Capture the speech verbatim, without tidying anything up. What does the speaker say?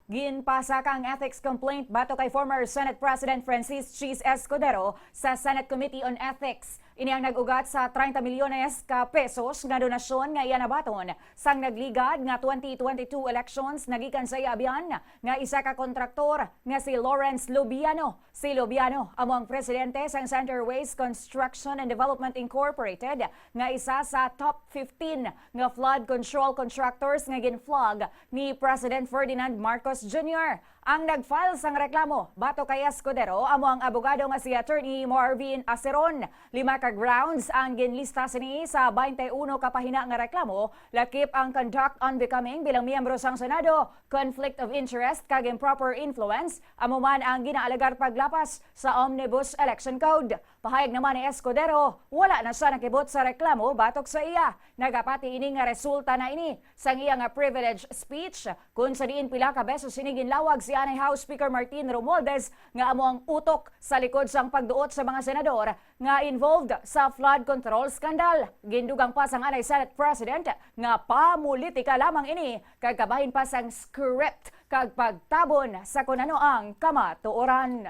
Ginpasaka ang ethics complaint batok kay former Senate President Francis Chiz Escudero sa Senate Committee on Ethics. Ini ang nag-ugat sa treinta milyones ka pesos nga donasyon nga iya nabaton sang nagligad nga twenty twenty-two elections nagikan sa iya abyan nga isa ka kontraktor nga si Lawrence Lubiano. Si Lubiano amo ang presidente sang Center Waste Construction and Development Incorporated, nga isa sa top fifteen nga flood control contractors nga gin-flag ni President Ferdinand Marcos Junior. Ang nag-file sang reklamo batok kay Escudero amo ang abogado nga si Attorney Marvin Aceron. Lima ka grounds ang ginlista sini sa twenty-one ka pahina nga reklamo, lakip ang conduct unbecoming bilang miyembro sang Senado, conflict of interest, kag improper influence, amo man ang ginaalegar paglapas sa Omnibus Election Code. Pahayag naman ni Escudero, wala na siya nakibot sa reklamo batok sa iya. Nagapati ini nga resulta na ini sang iya nga privilege speech, kun sa diin pila ka beses sini ginlawag si anay House Speaker Martin Romualdez nga amo ang utok sa likod sang pagduot sa mga senador nga involved sa flood control scandal. Gindugang pa sang anay Senate President nga pamulitika lamang ini kag kabahin pa sang script kag pagtabon sa kun ano ang kamatuoran.